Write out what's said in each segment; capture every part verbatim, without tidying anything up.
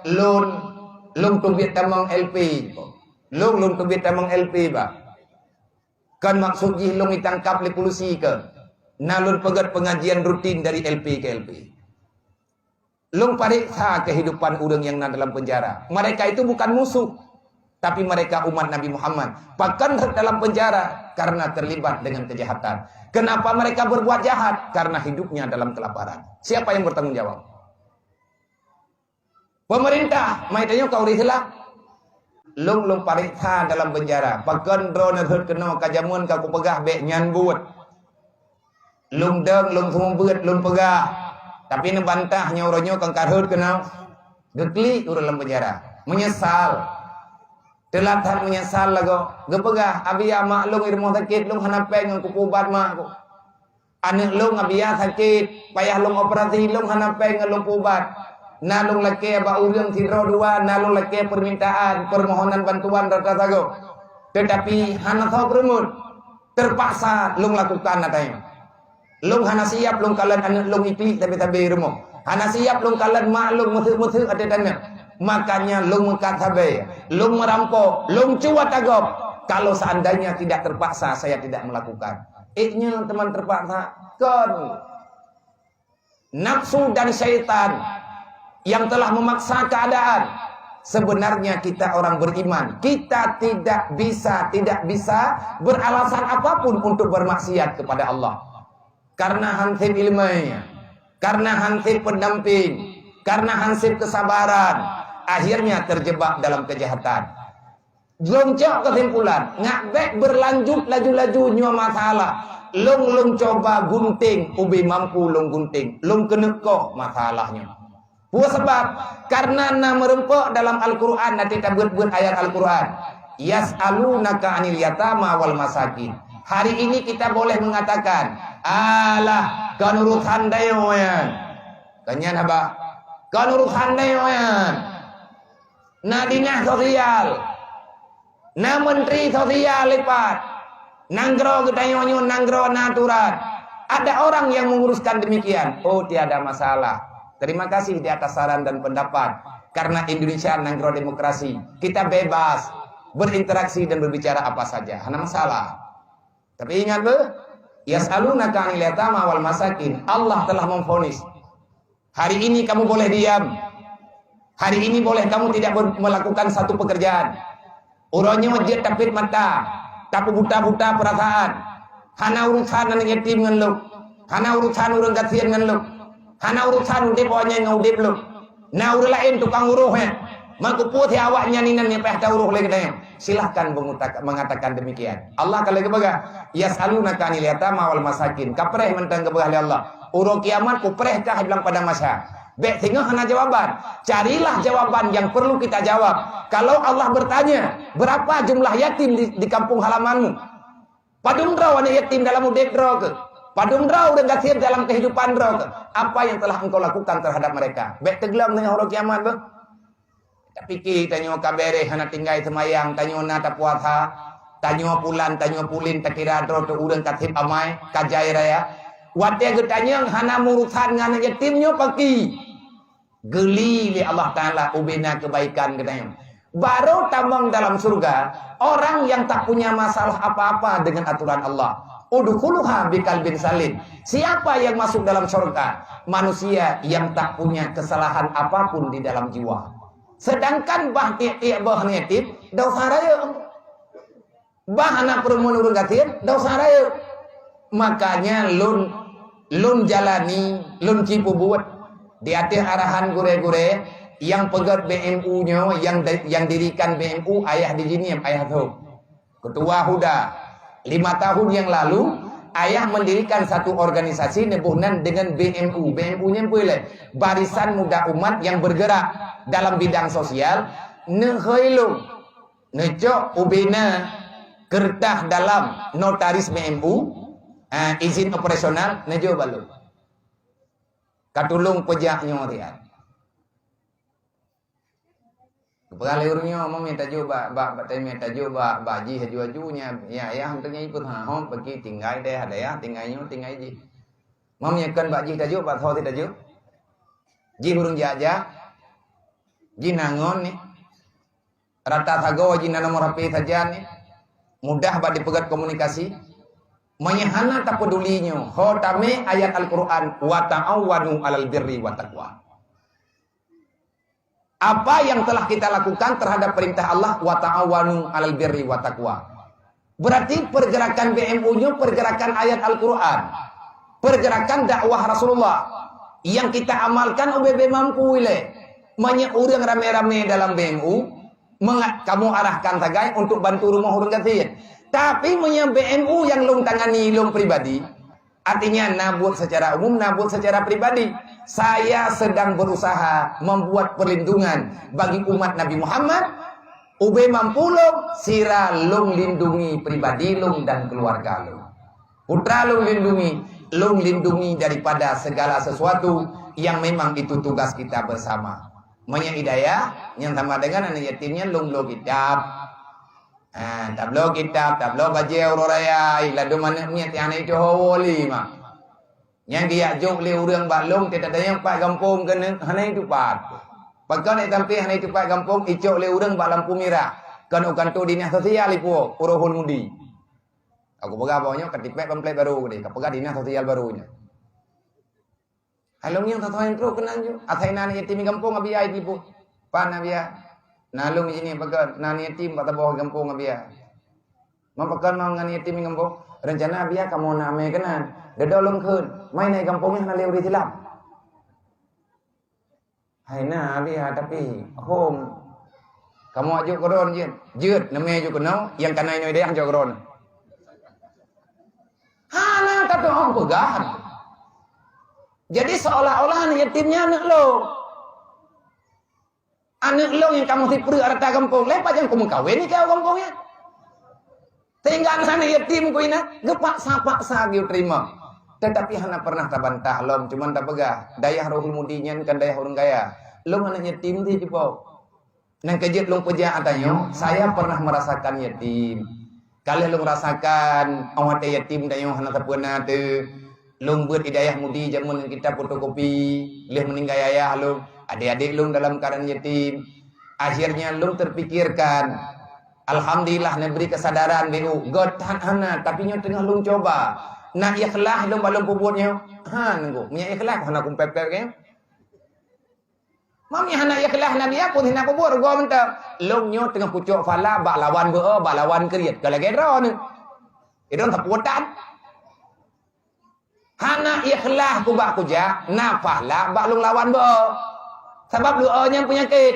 Lôn, lôn teubiet tamong L P. Lôn, lôn teubiet tamong L P, bah. Kon maksud jih lôn jitangkap lé polisi keu. Na lôn peugét pengajian rutin dari L P ke L P. Lôn pareksa kehidupan ureuëng nyang na dalam penjara. Mereka itu bukan musuh, tapi mereka umat Nabi Muhammad. Pakon rhot dalam penjara karena terlibat dengan kejahatan. Kenapa mereka berbuat jahat? Karena hidupnya dalam kelaparan. Siapa yang bertanggung jawab? Pemerintah. Mai tanyoe ka ureuëng Islam. Lôn, lôn pareksa dalam penjara. Pakon droeneuh rhot keunoe, ka jameun ka kupeugah bék nyan buet. Lôn dong, lôn seumeubeuet, lôn peugah. Tapi neubantah nyoe uroe nyoe kon ka rhot keunoe. Geuklik ureuëng lam penjara. Meunyeusal. Teulat that meunyeusal lagoe. Geupeugah, "Abiya, mak lôn i rumoh sakét, lôn hana péng ngon kupeuubat mak ku. Aneuëk lôn, Abiya, sakét, payah lôn operasi, lôn hana péng ngon lôn peuubat. Na lôn lakée bak ureuëng sidroe dua, na lôn lakée peumintaan, peumohonan bantuan rata sagoe. Teutapi hana soe peurumoh. Teupaksa lôn lakukan ata nyoe. Lôn hana siab lôn kalon aneuëk lôn iklik sabe-sabe rumoh. Hana siab lôn kalon mak lôn meuseuek-meuseuek ateueh taneuh. Makanya lôn meukat sabe, lôn meurampok, lôn cuat ata gob. Kalau seandainya tidak terpaksa, saya tidak melakukan." Ék nyoe teuma teupaksa? Kon. Nafsu dan syaitan yang telah memaksa keadaan. Sebenarnya kita orang beriman, kita tidak bisa, tidak bisa beralasan apapun untuk bermaksiat kepada Allah. Karena hansip ileumé, karena hansip pendamping, karena hansip kesabaran, akhirnya terjebak dalam kejahatan. Lôn cok keusimpulan, ngat bék berlanjut laju-laju nyoe masalah. Lôn, lôn cuba gunting, ubé mampu lôn gunting, lôn keuneuk koh masalah nyoe. Peue sabab? Karena na meurumpok dalam Al-Quran, nanti tabeuet-beuet ayat Al-Quran. "Yas'alunaka 'anil yatama wal masakin." Hari ini kita boleh mengatakan, "Alah, kon urusan tanyoe nyan." Kon nyan haba, "Kon urusan tanyoe nyan." Na dinas sosial, na menteri sosial lipat. Nanggroe geutanyoe nyoe, nanggroe na aturan. Ada orang yang menguruskan demikian. Oh, tiada masalah. Terima kasih di atas saran dan pendapat. Karena Indonesia nanggroe demokrasi, kita bebas berinteraksi dan berbicara apa saja. Hana masalah. Tapi ingat beuh, "Yas'alunaka 'anil yatama wal masakin." Allah telah memvonis. Hari ini kamu boleh diam. Hari ini boleh kamu tidak ber-, melakukan satu pekerjaan. Uroe nyoe jeuet tapit mata, tapeubuta-buta peurasaan. Hana urusan aneuk yatim ngon lôn. Hana urusan ureuëng gasien ngon lôn. Hana urusan udeb awaknyan ngon udeb lôn. Na ureuëng laén tukang uroh nyan. Meukeupue si awaknyan inan nyang payah tauroh lé geutanyoe. Silahkan mengutaka-, mengatakan demikian. Allah ka lheueh geupeugah, "Yas'alunaka 'anil yatama wal masakin." Kapreh mantong geupeugah lé Allah. Uroe kiamat kupreh kah di lam padang mahsyar. Bék singoh hana jawaban. Carilah jawaban yang perlu kita jawab. Kalau Allah bertanya, "Berapa jumlah yatim di, di kampung halamanmu? Padum droe aneuk yatim dalam udeb droe keuh? Padum droe ureuëng gasien dalam kehidupan droe keuh? Apa yang telah engkau lakukan terhadap mereka?" Bék teuglom teungoh uroe kiamat beuh. Tapike tanyoe ka bereh hana tinggai seumayang, tanyoe na tapuasa, tanyoe pulan, tanyoe pulin, takira droe teuh ureuëng ka seb amai, ka jai raya. Watée geutanyong hana meurusan ngon aneuk yatim nyoe paki. Geuli lé Allah Taala ubena keubaikan geutanyoe. Baru tamong dalam syurga orang yang tak punya masalah apa-apa dengan aturan Allah. Udkhuluha biqalbin salim. Siapa yang masuk dalam syurga? Manusia yang tak punya kesalahan apapun di dalam jiwa. Sedangkan bah tieb-tieb boh yatim, dosa rayeuk. Bah hana peurumoh ureuëng gasien, dosa rayeuk. Makanya lôn, lôn jalani, lôn ci peubuet di ateueh arahan gurée-gurée nyang peugét B M U nyoe, nyang, nyang dirikan B M U ayah di Jeunieb, ayah Thon. Ketua Huda. Lima tahun yang lalu, ayah mendirikan satu organisasi neuboh nan dengan B M U. B M U nyan peue lé? Barisan Muda Umat yang bergerak dalam bidang sosial, neuhôi lôn, neucok ubena keureudah dalam notaris B M U, ah, izin operasional, neujok bak lôn. Ka tulông peujak nyoe riat. Geupeugah lé ureuëng nyoe, "Meunyoe tajok bak, bak, bak, tajok bak, bak jih aju-aju nyan, ya, ya, hana teungoh ipeuhah hom, peuki tinggai deh, ada ya, tinggai nyoe, tinggai jih. Meunyoe kon bak jih tajok, bak soe tajok?" Jih ureuëng jak-jak. Jih na ngon ni. Rata sagoe jih na nomor H P sajan ni. Mudah bak dipeugét komunikasi. Meunyoe hana tapeduli nyoe, ho tamé ayat Al-Quran, "Wa ta'awanu 'alal birri wa taqwa." Apa yang telah kita lakukan terhadap perintah Allah, "Wa ta'awanu 'alal birri wa taqwa." Berarti pergerakan B M U nyoe pergerakan ayat Al-Quran. Pergerakan dakwah Rasulullah. Yang kita amalkan ubé-bé mampu ilée. Meunyoe ureuëng ramé-ramé dalam B M U, menga-, kamu arahkan sagai untuk bantu rumoh ureuëng gasien. Tapi meunyoe B M U nyang lôn tangani lôn pribadi, artinya na buet secara umum, na buet secara pribadi. Saya sedang berusaha membuat perlindungan bagi umat Nabi Muhammad, ubé mampu lôn, sira lôn lindungi pribadi lôn dan keluarga lôn. Putra lôn lindungi, lôn lindungi daripada segala sesuatu yang memang itu tugas kita bersama. Meunyoe i dayah, nyang sama dengan aneuk yatim nyan lôn bloe kitab. Ha, tabloe kitab, tabloe bajée uroe raya, ih, ladôm aneuk miet nyang hana jiteuho woe lé mah. Nyang geujak jok lé ureuëng bak lôn, teutatanyong pat gampông keuneuk hana jitupat. Pakon ék sampé hana jitupat gampông, icok lé ureuëng bak lampu mirah. Kon u kantô dinas sosial ipuwoe, u Rohul Mudi. Aku peugah bak nyoe ka tipék pamflet barô deh, ka peugah dinas sosial barô nyoe. Hai lôn nyang sasoe trok keunan ju. Asai na aneuk yatim di gampông Abiya jipeubuet. Pan Abiya? Na lôn di sini pakon na aneuk yatim bak saboh gampông Abiya. Man pakon na aneuk yatim di gampông? Rencana Abiya kamoe na amé keunan. Dudoe lôn kheun, mai na di gampông nyan hana lé ureuëng Islam. Hai na Abiya, tapi hom kamoe jok keudroe jeuet. Jeuet, neumé jok keunoe, nyang kana inoe deh jok keudroe. Hana ka tu'oh peugah. Jadi seolah-olah aneuk yatim nyan aneuk lôn. Aneuk lôn nyang ka meusipreuk rata gampông, lé pajan kumeukawen nikae gampông nyan. Sehingga aneuk yatim ku inan geupaksa-paksa geuteurimong. Tetapi hana pernah tabantah lom, cuman tapeugah, dayah Rohul Mudi nyan kan dayah ureuëng kaya. Lôn aneuk yatim di dipo. Nyang keujeuet lôn peujak ata nyoe, saya pernah merasakan yatim. Ka lheueh lôn rasakan, 'oh watée yatim tanyoe hana sapeue na teuh. Lôn beuet i dayah Mudi jameun ngon kitab fotokopi, lheueh meuninggai ayah lôn, adék-adék lôn dalam keuadaan yatim. Akhirnya lôn terpikirkan, alhamdulillah neubri keusadaran B U. Göt that hana, tapi nyoe teungoh lôn cuba. Na ikhlas lôn bak lôn peubuet nyoe? Han, Teungku. Meunyoe ikhlas, hana kumpéb-péb nyoe. Mami hana ikhlas Nabi aku hina kubur goe mantong. Lôn nyoe teungoh kucok phala bak lawan beu, bak lawan kriet. Ka lagée droeneuh. Idong saputan. Hana ikhlas kubak kujak, na phala bak lôn lawan beu. Sabab leu'o nyang peunyakét.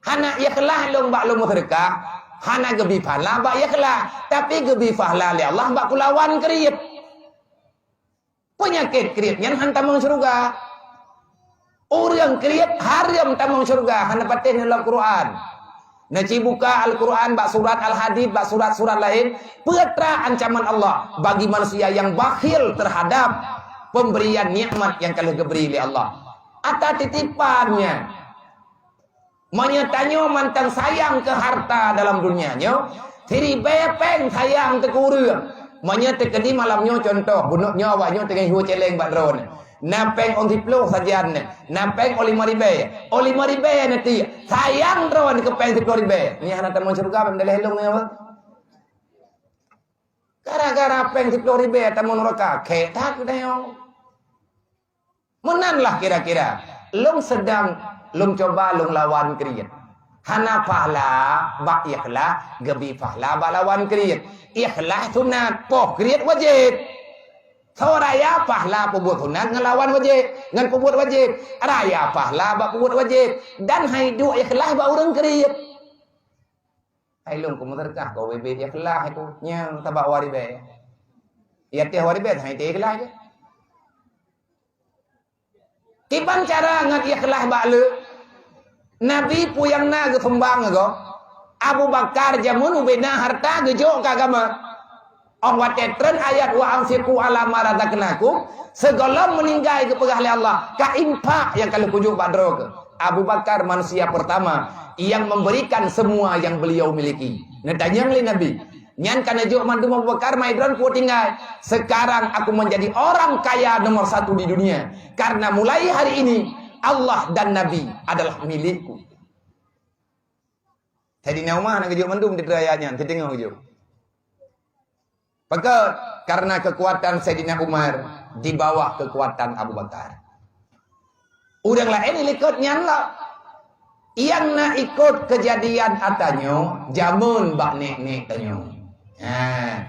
Hana ikhlas lôn bak lôn meuseudeukah, hana geubi phala bak ikhlas, tapi geubi phala lé Allah bak kulawan kriet. Peunyakét kriet nyan han tamong syeuruga. Ureuëng kriet hareuem tamong syeuruga, hana patéh neulam Quran. Neucibuka Al-Quran bak surat Al-Hadid, bak surat-surat laén, peue treuk ancaman Allah bagi manusia nyang bakhil teuhadab peumberian nikmat nyang ka lheueh geubri lé Allah. Ata titipan nyan. Meunyoe tanyoe mantong sayang keu harta dalam dunia nyoe, siribée péng sayang teuh keu ureuëng. Meunyoe teukeudi malam nyoe contoh, bunoe nyoe awak nyoe teungoh ihue céléng bak droeneuh. Na péng ôn siploh sajan nyoe, na péng ôn limong ribée. Ôn limong ribée nanti sayang droeneuh keu péng siploh ribée. Nyoe hana tamong syeuruga, bak daleh lôn nyoe. Gara-gara péng siploh ribée tamong nuraka, khék that keu tanyoe. Meunan lah kira-kira. Lôn seudang lôn cuba lôn lawan kriet. Hana pahla bak ikhlas, geubi pahla bak lawan kriet. Ikhlas sunat, poh kriet wajéb. Soe raya pahla peubuet sunat ngon lawan wajéb, ngon peubuet wajéb. Raya pahla bak peubuet wajéb. Dan hai duek ikhlas bak ureuëng kriet. Hai lôn ku meuseudeukah keu ubé-bé ikhlas itu nyang sabak waréh bée. Iya teuh waréh bée hai teuh ikhlas jih. Kiban cara ngon ikhlas bak lé? Nabi peue nyang na geusumbang ngon gob. Abu Bakar jameun ubé na harta geujok keu agama. Óh watée treun ayat wa anfiqu ala ma razaqnakum, sigohlom meuninggai geupeugah lé Allah, ka infak nyang ka lheueh kujok bak droe keuh. Abu Bakar manusia pertama yang memberikan semua yang beliau miliki. Neutanyong lé Nabi, nyan ka neujok mandum Abu Bakar, mai droen peue tinggai. Sekarang aku menjadi orang kaya nomor satu di dunia. Karena mulai hari ini, Allah dan Nabi adalah milikku. Saidina Umar hana geujok mandum teuteuk ayat nyan, siteungoh geujok. Pakon? Karena kekuatan Saidina Umar di bawah kekuatan Abu Bakar. Ureuëng laén likot nyan lah. Nyang na ikot keujadian ata nyoe, jameun bak nek-nek tanyoe. Ha.